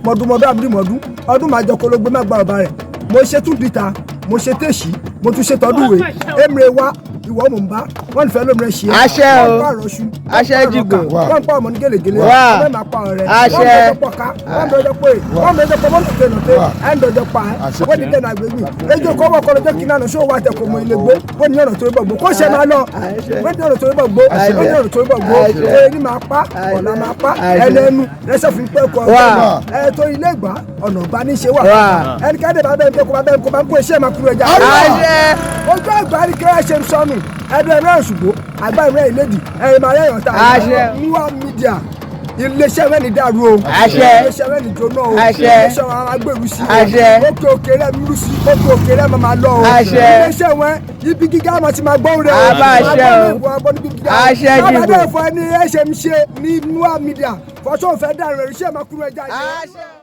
Mọdúnmọdún àbúrìmọdún ọdún máa jọ kólógbé má gba ọba rẹ̀. Mo ṣe tún dìta, mo ṣe tèṣí, mo tún ṣe tọdúnwé emre wa ìwọ mò ń bá wọn fẹ́ lómi rẹ ṣe é. Àṣẹ o. Wọ́n pa àròṣù. Àṣẹ jìgbò. Wọ́n pa ọmọ ní gèlègèlè. Wá. Wọ́n máa pa ọ̀rẹ́. Àṣẹ. Wọ́n dọjọ́ pọ̀ ká, wọ́n dọjọ́ pé, wọ́n dọjọ́ pọ̀ mọ́tò tẹ̀ nọ̀tẹ̀ ẹ̀ ń dọjọ́ pa ẹ̀. Wọ́n ti dẹ̀nà àgbègbè ejò kọ́ wọ́n kọ́ lọ́jọ́ kí náà ṣó wà tẹ̀ kò mọ ilé gbó. Wọ́n ní ọ̀nà tó bọ̀ gbó kó ṣe máa lọ. Wọ́n ní ọ̀nà tó bọ̀ gbó. Wọ́n ní ọ̀nà tó bọ̀ gbó. Eré máa pa ọ̀nà máa pa ẹlẹ́nu rẹ́sẹ̀ fún pẹ́ kọ́ ẹ tó ilé ìgbà ọ̀nà ìgbà ní í ṣe wà. Ẹnikẹ́ni bá bẹ́ẹ̀ kó bá bẹ́ẹ̀ kó bá ń kó iṣẹ́ máa kúrò ẹja. Àṣẹ. Ojú àgbà ni kí ẹ ṣe ń sọnù ẹdun ẹ̀rọ òṣùgbó àgbà ìrẹ́ ìlédì ẹ̀rọ ìmọ̀ ayẹyẹ ọ̀tá. Àṣẹ. Nua Media, iléeṣẹ́ rẹ̀ ní dàrú o. Àṣẹ. Iléeṣẹ́ rẹ̀ ní jóná o. Àṣẹ. Iléeṣẹ́ wọn á gbèrú sí o. Àṣẹ. Òkè òkè rẹ̀ mímú sí, òkè òkè rẹ̀ máa lọ o. Àṣẹ. Iléeṣẹ́ wọn ibi gíga wọn ti máa gbóhùn rẹ̀ o. Àbá àṣẹ o. Àṣẹ jìbò. Jìbò. Bàbá dẹ̀ fọ ẹni ẹ ṣe ń ṣe ní Nua Media fọ́sọ̀ fẹ́ dàrú ẹ̀rí iṣẹ́ máa kúrò ẹja. Àṣẹ.